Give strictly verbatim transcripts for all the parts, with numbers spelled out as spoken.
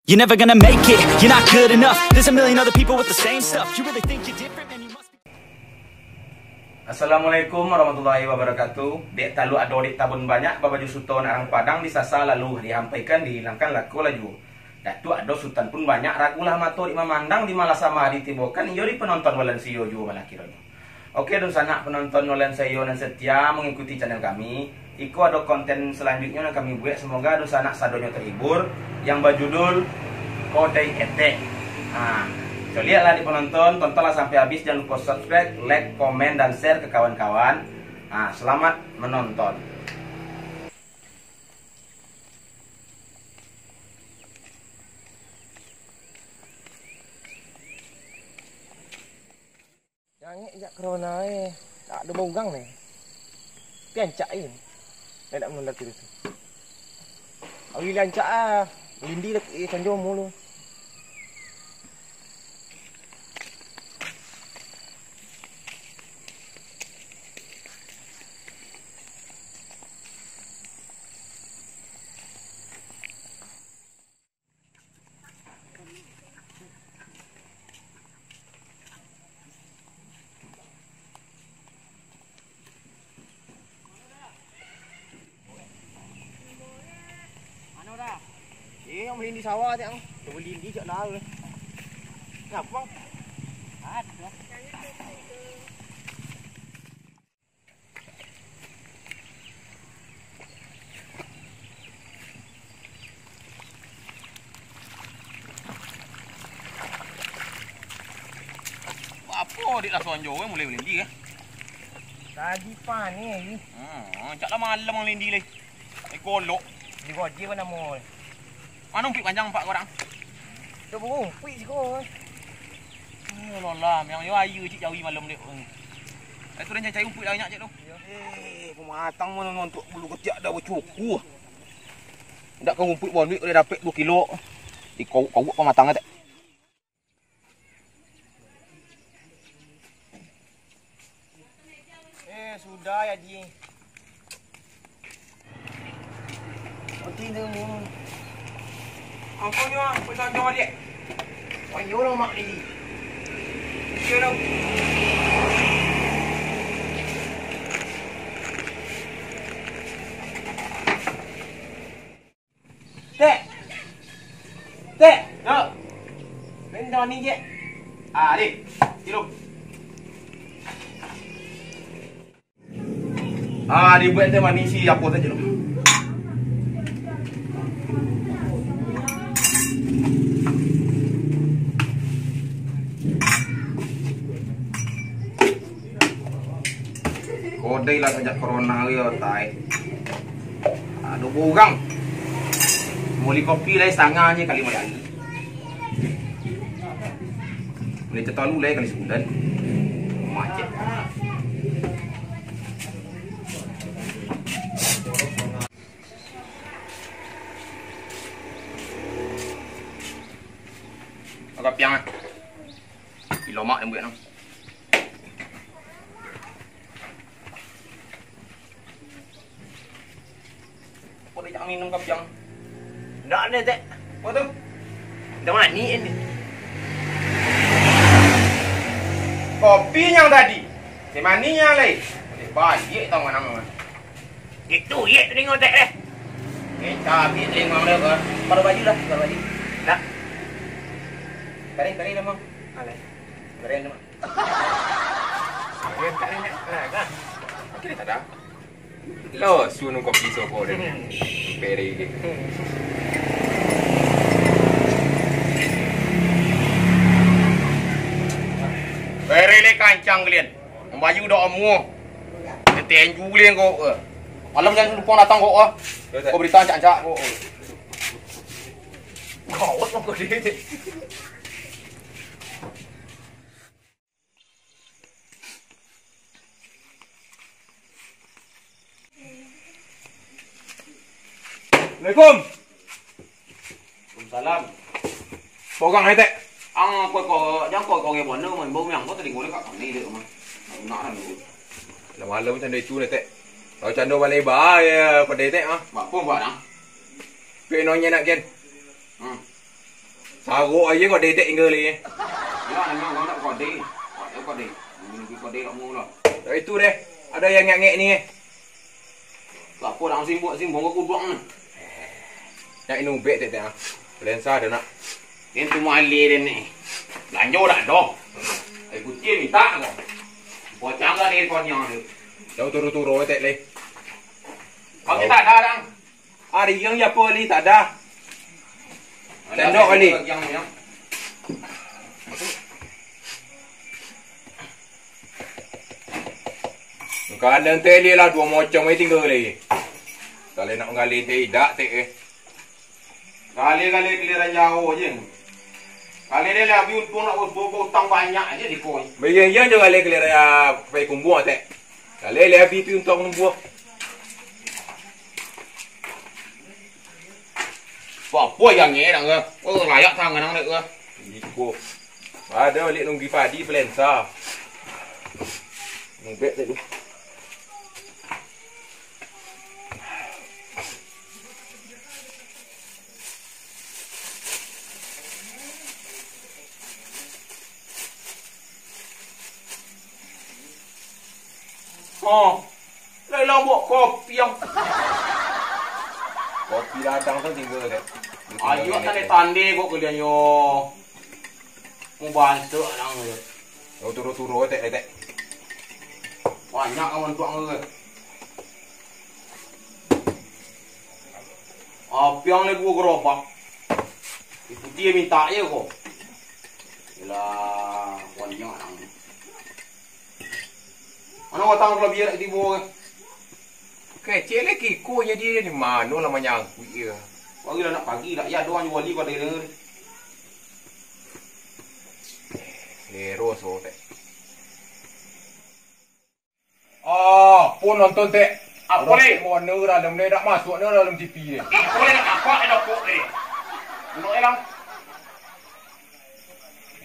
You're never gonna make it, you're not good enough. There's a million other people with the same stuff. You really think you're different, man, you must be. Assalamualaikum warahmatullahi wabarakatuh. Dek talun ado, dek tabun banyak, babaju suto nak rang Padang, disasa lalu dihampaikan, dihilangkan lako laju. Datuak ado, sutan pun banyak, ragulah mato dek mamandang, di malah samo hari tibokan, iyo di penonton walan sio juo malah kironyo. Oke, dunsanak penonton walan sio nan setia mengikuti channel kami, iko ado konten selanjutnyo nan kami buek, semoga dunsanak sadonyo terhibur, yang bajudul Kodai Etek. Nah, coliaklah di penonton, tontonlah sampai habis, jangan lupa subscribe, like, komen, dan share ke kawan-kawan. Nah, selamat menonton. Jangek jak corona eh. Tak ado baurang neh. Tapi ancak aje. Ndak manunda kiri tu. Ari lah ancak ah. Lindi lah eh, sanjo mulu. Mano dah? Eh, yang malindi sawah tu, yang malindi cak lau. Ngapa? Ada. Apo dek lah sonjo mulai malindi eh? Tadi paneh ni. Hmm, cak lah malam malindi lai. Eh, golok. Di gojek pun namo. Mano umpuik panjang empat korang? Tu baru umpuik siko. Eh, lolah, yang yo ayu cik jawi malam dek. Eh, tu dah cari umpuik dah banyak cik tu. Eh, pematang mano nontok bulu ketiak dah bacuku. Ndak ka umpuik bonuik dah dapek dua kilo. Di kau-kau pematang tak? Eh, sudah ya, Ji. Roti tu. Angkonyo, ah, pun sanjo baliak. Sanjo lah, Mak Lili. Iya, dong. Tek! Tek! Yo! Bentang ni, Cek. Ah, dek. Tidur. Ah, dibuek teh manis si apo teh, Cek. Kodai lah sajak corona yo, tai. Ado urang. Moli kopi lai satangah je kali moli ari. Moli tatalu lai kali sabulan. Macet. Agak piang ah. Di lomak lembut nang. Kok dia jangan minum kopi yang. Ndak ada, Tek. Apa tu? Ndak mani ini. Kopi yang tadi. Si mani yang lain. Balik tau manang. Itu, iya, telinga, Tek, eh. Eh, cabi telinga dia, Kak. Paruh baju lah, paruh baju. Dah. Tarik, tarik, Mak. Alah. Tarik, Mak. Tarik, tarik, Mak. Nah, kan. Oke, tak ada. Lo, sunu kopi soko deh. Beri gitu. Beri le kancang kalian. Mambayu dak amuah. Tetenju le kau, eh. Malam jangan lupa datang kau, ah. Kau berita ancak-ancak kau. Gawat mah kau ni. Assalamualaikum. Waalaikumsalam. Pogang hai, Tek. Ang ko ko, jang ko ko ge bono, main bau yang ko tadi ngoleh kat kami dek mah. Nak ran dulu. Lah malam cando itu deh, Tek. Kalau cando balai ba ya, pada Tek mah. Bak pun bak nang. Pe nonye nak gen. Hmm. Tarok aja kau dedek tinggal ni. Yo, namo kau nak kode. Kode, kode. Nunggu kode lamo lah. Tak itu deh. Ada yang ngek-ngek ni. Lapo dang simbok-simbok kau kuduang ni. Nak inubek tek tek ah. Lensa ada nak. Ni tu mali den ni. Belanjo dak doh. Ai kucing minta kau. Bocang kau ni konyang tu. Jauh turu-turu tek leh. Kau kita ada dang. Ari yang japo li tak ada. Sendok kali. Kadang teh lah dua macam ai tinggal lagi. Kalau nak menggali teh idak teh eh. Kali-kali keliran jauh je. Kali ni lah habis untung nak utang banyak aja di koi. Bayang-bayang je kali keliran pai kumbuah teh. Kali lah habis tu untung kumbuah. Apa yang ni nak ke? Oh, layak tangan nang dek ke? Iko. Ada balik nunggu padi pelensa. Nubek tadi. Oh, lah ilang buat kopi yang. Kopi ladang tu tinggal dek. Ayo tande-tande kok kalian yo. Mau bantu orang tu. Yo turu-turu tek tek. Banyak kawan tuang tu. Apiang ni dua gerobak. Ikuti minta je ko. Ilah, banyak orang. Mana batang kalau biar tibo ke? Kecil lagi ko jadi di mano lah manyangkut dia. Pagi lah nak pagi lah. Ya doang jual ko ada. Hero so tek. Ah, pun nonton tek. Apo, Lek? Mono dalam ni dak masuk ni dalam T V ni. Ih, boleh nak apa ada kok ni? Duduk dalam.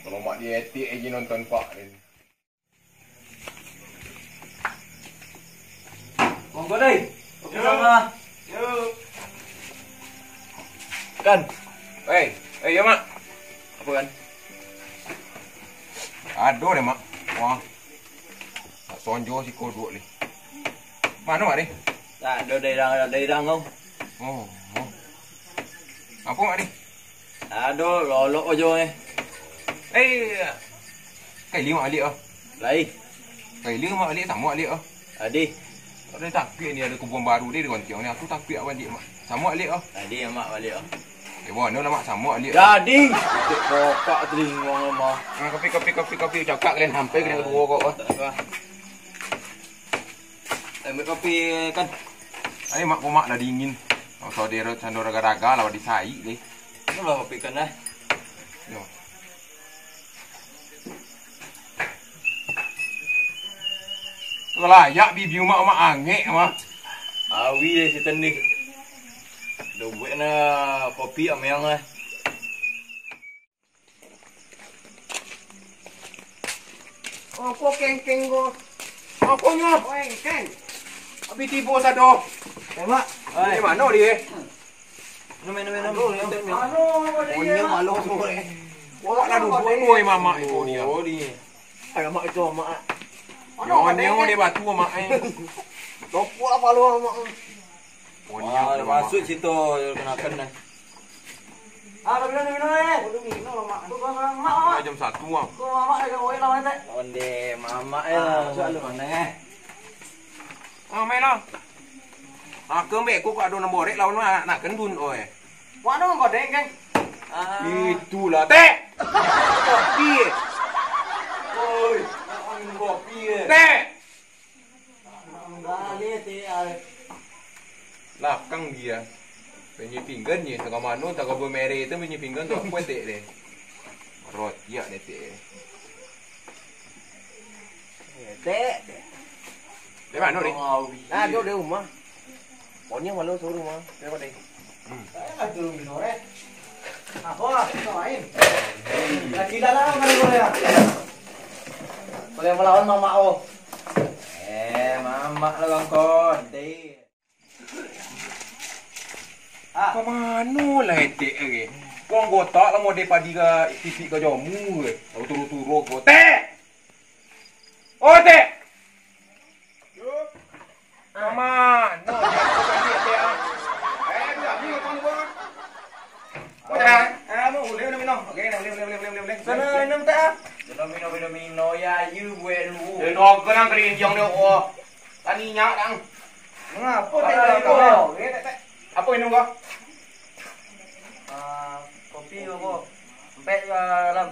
Kalau mak dia etik aja nonton pak ni. Monggo deh. Oke sama. Kan. Hei, hei ya mak. Apa kan? Aduh deh mak. Wah. Tak sonjo si kodok ni. Mana mak ni? Tak ada daerah, ada daerah kau. Oh, oh. Apa mak ni? Aduh, lolok aja eh. Eh, iya. Kali mak alik ah. Lai. Kali mak alik sama alik ah. Adi. Ada takut ni ada kubun baru dia dengan tiang ni. Aku takut awak alik mak. Sama alik ah. Adi mak balik ah. Eh, mana lah mak sama alik. Jadi, kokak telinga mah. Ah, kopi, kopi, kopi, kopi. Cakap kalian sampai kena kedua kok ah. Tak apa. Ambil kopi kan. Ai mak, mak lah dingin. Kalau saudara sandora garaga lah disai deh. Itulah kopi kan dah. Yo. Layak bibi mak, mak angek mah. Awi deh si tendih. Dah buat na kopi ameang lah. Apo kengkeng ko? Aponyo? Kengkeng. Abi tibo sado. Eh, Mak. Di mano dia? Minum, minum, minum. Aduh, minum. Anu, apa dia? Punya malu semua eh. Wah, lah duduk boy mamak iko dia. Oh, dia. Ada mak itu mak. Nyo, nyo dia batu mak eh. Topok apa lu mak? Wah, ada masuk situ kenakan dah. Ah, minum, minum eh. Aduh, minum lah mak. Tu kan mak, mak. Jam satu ah. Tu mamak dah kawin lah mak. Onde mamak eh. Ah, masuk lu. Mana eh? Ah, main lah. Ah, kembek ko kok ado nan borek lawan nak, nak kendun oi. Wak dong kau dengkeng. Ah. Itulah tek. Kopi. Oi, kopi. Tek. Lakang dia. Penye pinggan je, tangah mano, tangah bemere tu penye pinggan tu apa tek deh. Roti ya deh tek. Tek. Di mano ni? Nah, tu di rumah. Pokoknya malu suruh rumah. Di mano ni? Hmm. Apa? Main. Lagi dalam kan boleh ya? Boleh melawan mamak oh. Eh, mamak lah bang kau. Deh. Ah. Ka mano lah etek lagi? Wong gotak lah mode padi ka pipik ka jamu, eh. Tau turu-turu gotek. Oh, Tek! Mano, Tek? Kau tadi, Tek, ah. Eh, tu kami, kau tunggu, ah. Kau dah, ah, mau, boleh, boleh, minum. Okey, boleh, boleh, boleh, boleh, boleh. Sana, minum, Tek, ah. Minum, minum, minum, minum. Ya, you buat dulu. Eh, dok, kau nang kering, jangan dia, oh. Tadi nyak, dang. Mangapa, Tek, kau, kau, kau? Okey, Tek, Tek. Apo minum ko? Ah, kopi ko, apo? Ampek jo, Lam.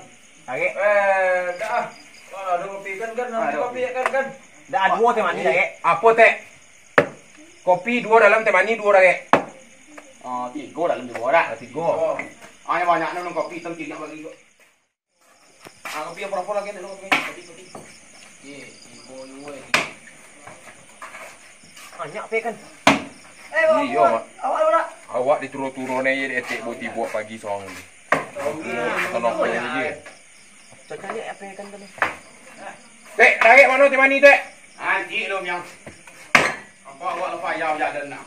Agek. Eh, dak ah. Kalau ado kopi kan, kan, ado kopi kan, kan. Dak ado teh manih, agek. Apo, Tek? Kopi duo dalam, teh manih duo, agek. Oh, tigo dalam, tigo dak? Ah, tigo. Ah, yang banyak minum kopi, hitam tiga bagi ko. Ah, kopi yang berapa lagi, anu, kopi, kopi, kopi. Ye, ibo yuwe. Banyak pe kan? Eh, Bang, iyo, Bang. Mak. Awak dulu dak? Awak dituro-turo ne, ye, etek boti buat pagi sorang ni. Tanah ko ye. Cakap ni apa kan tadi? Tek, tarik mano teh manih, Tek? Anjik lo, Miang. Apa awak lepas yau jalan nak?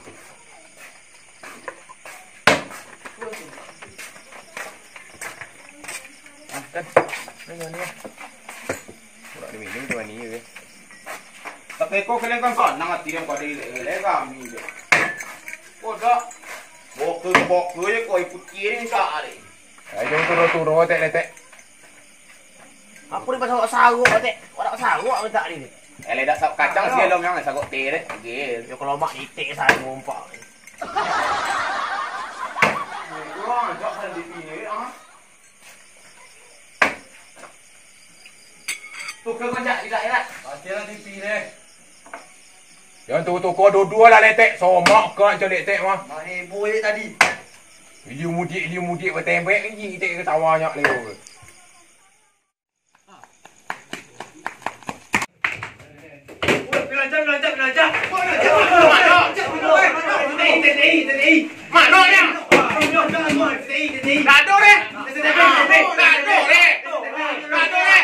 Ah, kan. Ni, ni, ni. Burak diminum tu mani je. Tapi kau kalian kan sanang hati dia pada ilek-ilek kami je. Kau dak. Boker-boker je kau ikuti ni tak hari. Ai, jangan turun-turun, Tek, Tek. Apo ni pasal saruk, Tek? Awak nak saruk minta ni. Eh, ledak sa-, kacang sih, Long, yang saruk teh, Tek. Gil. Yo, kalau mak itik saruk, umpak. Wah, jak kan di sini, ah. Tuh, ke kau jak, tidak, ya? Matilah T V deh. Yang tu, tu, kau dua-dua lah, letek. Somak kau, caliak, Tek, mah. Mah heboh, Tek, tadi. Iliu mudik, iliu mudik, batembek, Tek, ketawa nyak, lewat. Mano nyo? Dak ado deh. Dak ado deh. Dak ado deh. Dak ado deh.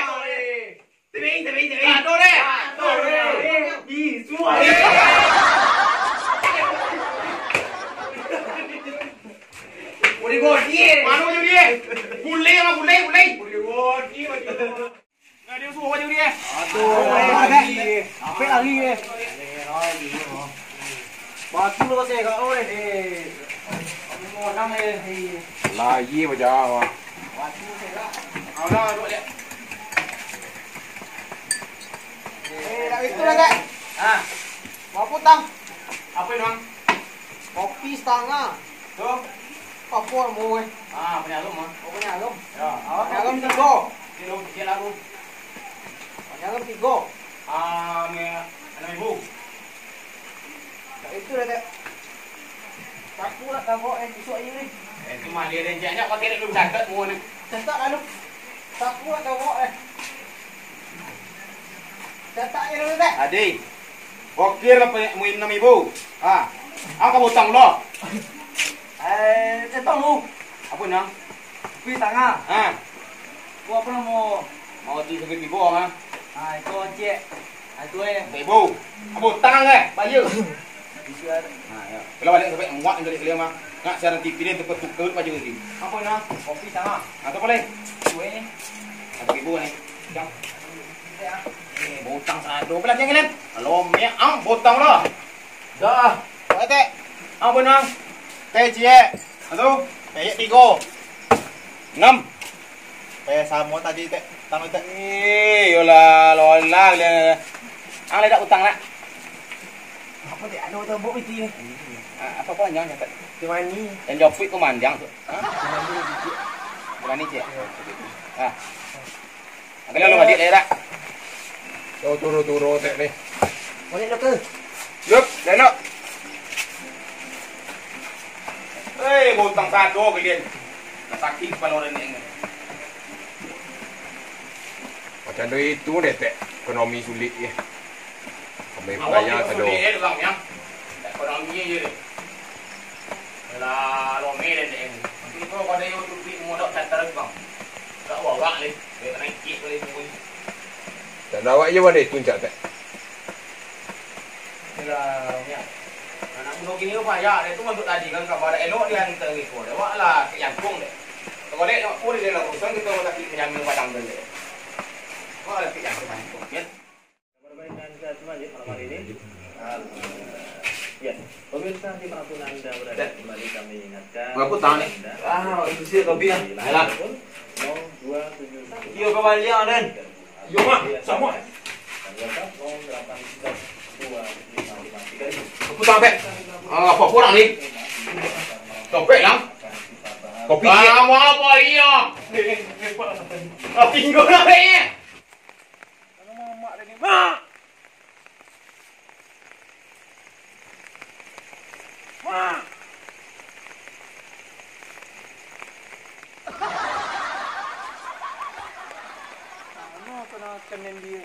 Mano nyo dia? Gulai lah, gulai, gulai. Nah, dia suruh aja dia. Aduh, lari. Apa lari, eh? Batu lo saya kau, eh. Orang, eh. Lari macam apa? Batu saya kak. Alah, duduk dia. Eh, dak itu lah, Kak. Ah. Mau putang. Apa ni, Bang? Kopi setengah. Tu? Apa mau, eh? Ah, punya alum, ah. Oh, punya alum. Ya. Punya alum tigo. Tigo, tigo lalu. Punya alum tigo. Ah, punya enam ribu. Tak itu dah, tak. Sapu lah tabok, eh, besok aja ni. Eh, itu mah dia rencana pakai dulu catat semua ni. Catat lalu. Sapu lah tabok, eh. Catat aja dulu, Tek. Adi, okir lah, Pak, muin enam ribu. Ha. Angka butang lo. Eh, cetong lu. Apa nang? Kuih tangah. Ha. Kau apa namo? Mau tu sakit ibu, ha? Ha, itu cek. Ha, itu, eh. Ibu. Apa utang, eh? Bayar. Bisa. Ha, ya. Kalau balik sampai muak, balik kalian mah. Nak siaran T V ni tukar-tukar baju ni. Apa nang? Kopi tangah. Ha, tu apa lagi? Kuih. Satu ribu ni. Jam. Botang sado. Belah jangan, Len. Kalau meang botang lah. Dah. Tek. Apa nang? Teh ciek. Atu. Teh ciek tigo. Enam. Teh samo tadi, Tek. Tang, Tek. Eh, yolah, lolah, lolah. Ang ledak utang nak. Apa, Tek? Ada utang buk itu ni. Ah, apa-apa jangan, Tek. Di mana? Yang jopik ko mandiang tu. Hah? Di mana, Tek? Berani, Cek? Ah. Angkali lalu balik, Tek, dak? Yo, turu-turu, Tek, ni. Balik, Dok, ke? Yup, dak, Dok. Hei, bontang sado kalian. Nak sakik kepala orang ni. Macam tu itu deh, Tek. Ekonomi sulit, ya. Kami awak payah tu sado. Sulit, eh, Bang, ya. Ekonomi je. Alah, lome den, den. Tapi ko pada yo tu duit modok catar, Bang. Tak wawak leh. Dia kena ikit boleh pun. Tak ada awak je boleh tuncak, tak? Alah, ya. Anak muda kini tu payah. Dia tu masuk tadi kan, kabar elok dia yang terikut. Awak lah, kejangkung deh. Korek nak pun dia lah kosong, kita rumah sakit menyamil padang tu. Wah, sakit yang kemarin tu, ya. Kabar baik dan sehat semua, Jik, malam hari ini. Ah, ya, pemirsa di mana pun Anda berada, kembali kami ingatkan Berapa tahun ni? Anda Ah, itu sih kopi ah. Yalah. Nol dua tujuh satu. Yo, kembali ya, Dan. Yo, Mak. Sama. Tanggal nol delapan sebelas dua lima lima tiga ribu. Aku tak sampai. Ah, apa kurang ni? Topek lah. Kopi. Ah, mau apa iya? Ah, tinggal lah ni. Mak! Mak! Ano kena kenen dia?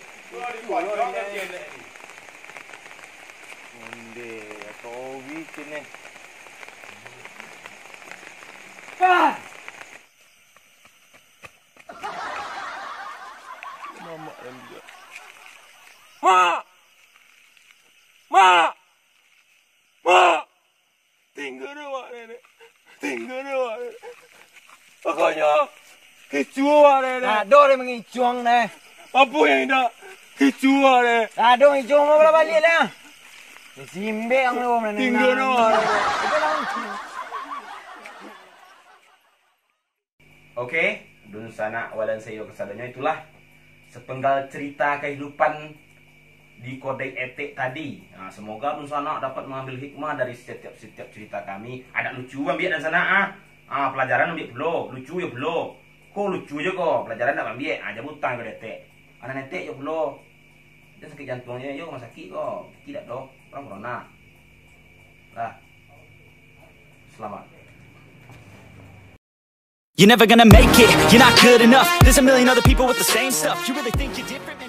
Onde, atau owi kene. Ah! Mamak dan dia. Mak! Mak! Mak! Tingga dek awak, Nenek. Tingga dek awak, Nenek. Pokoknyo, kicuah awak, Nenek. Ado dek mangicuang, Nek. Apo yang indak? Kicuah, Nek. Ado mangicuang, mau baliak lah. Simbek ang lu, Nenek. Tingga dek awak, Nenek. Itu lah. Oke, dunsanak walan sayo kasadonyo, itulah sepenggal cerita kehidupan di Kodek Etek tadi. Nah, semoga dunsanak dapat mengambil hikmah dari setiap-setiap cerita kami. Adak lucu ambiak dunsanak, ah. Ah, pelajaran ambiak pulo, lucu yo pulo. Ko lucu jo ko, pelajaran ndak ambiak, ah, jabutan ko detek. Anak netek yo pulo. Jan sakik jantuang yo, yo rumah sakik ko. Kiki dak doh, urang corona. Lah. Selamat. You're never gonna make it, you're not good enough. There's a million other people with the same stuff. You really think you're different?